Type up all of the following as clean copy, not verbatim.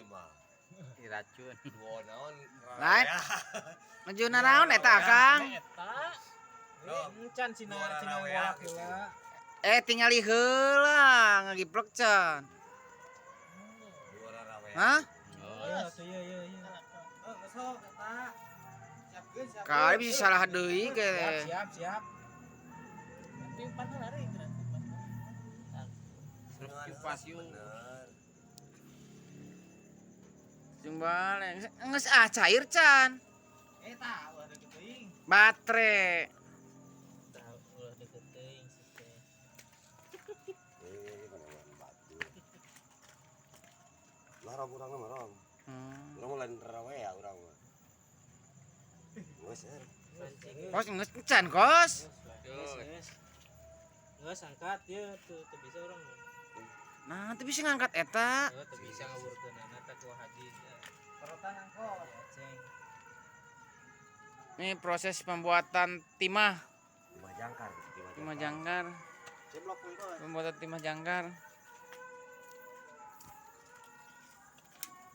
mah. Diracun. Duo naon? Lain. Nuju naraon eta Akang? Eta. Encan cina cina wolak heula. Eh tingali heula ngagiplek can. Dua rarawea. Hah? Iya, tuh iya iya iya. Oh, sok eta. Siapkeun siapkeun. Kali bisa salah deui ke. Siap siap siap. Tiupan lari Kipas yuk. Bener. Jeung balik. Geus ah cair can. Eta ulah deket teuing. Baterai. Tah ulah deket teuing sih teh. Eh, mana batu. Larang urang mah rom. Urang mah lain rarawea urang mah. Geus er. Mancing. Kos geus can kos. Geus geus. Geus angkat ye tuh teu bisa urang. Nah, teu bisa ngangkat eta. Heuh teu bisa ngawurkeunana teh ku haji. Perotan angkot. Ya ceng. Ini proses pembuatan timah, Timah jangkar, timah jangkar. Ceblok kos. Pembuatan timah jangkar.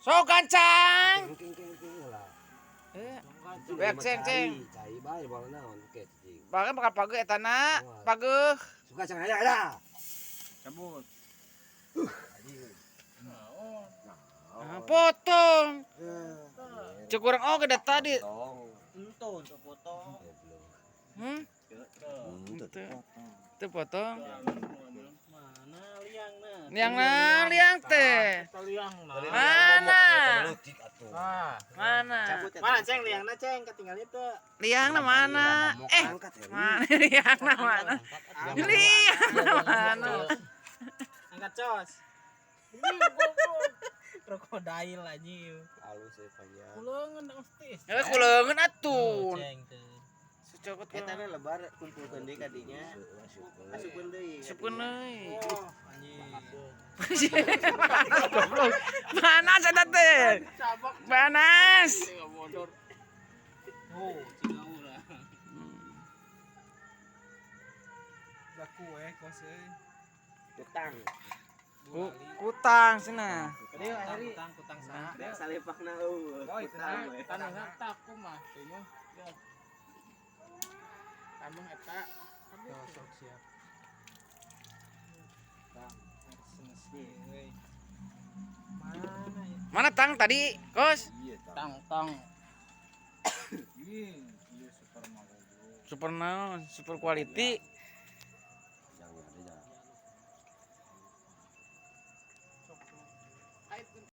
Sok gancang. Engke engke engke lah. Eh, Beak ceng ceng. Cai bae bawa naon ke cing. Bahkan bakal pageuh eta na, pageuh. Suka cang ada ada. Cabut. Nah, potong. Cek urang oge da tadi. Tong. Ento untuk potong. Teu. Teu potong. Mana liangna? Liangna, liang teh. Eta liangna. Mana? Ah. Mana? Mana ceng liangna ceng ketinggalan itu. Liangna mana? Eh, mana liangna mana? Liangna mana? Angkat cos. Krokodil anjing. Halus ya panjang. Kuleungeun mesti. Eh, kuleungeun atuh. Ceng teh. Secokot Eta na lebar kumpulkeun deui ka dinya. Asupkeun deui. Asupkeun deui. Oh, anjing. Goblok. Panas eta teh. Panas. Oh, ciga urang. Baku eh kos euy. Kutang. Kutang cenah. Kutang kutang saha? Beak salepakna eueuh. Oh, itu Kutang we. Taneuhna tak kumaha teh nya. Taneuh eta. Oh, sok siap. Tang, euy. Mana ya? Mana tang tadi, Kos? Iya Tang tang. Super naon, super quality.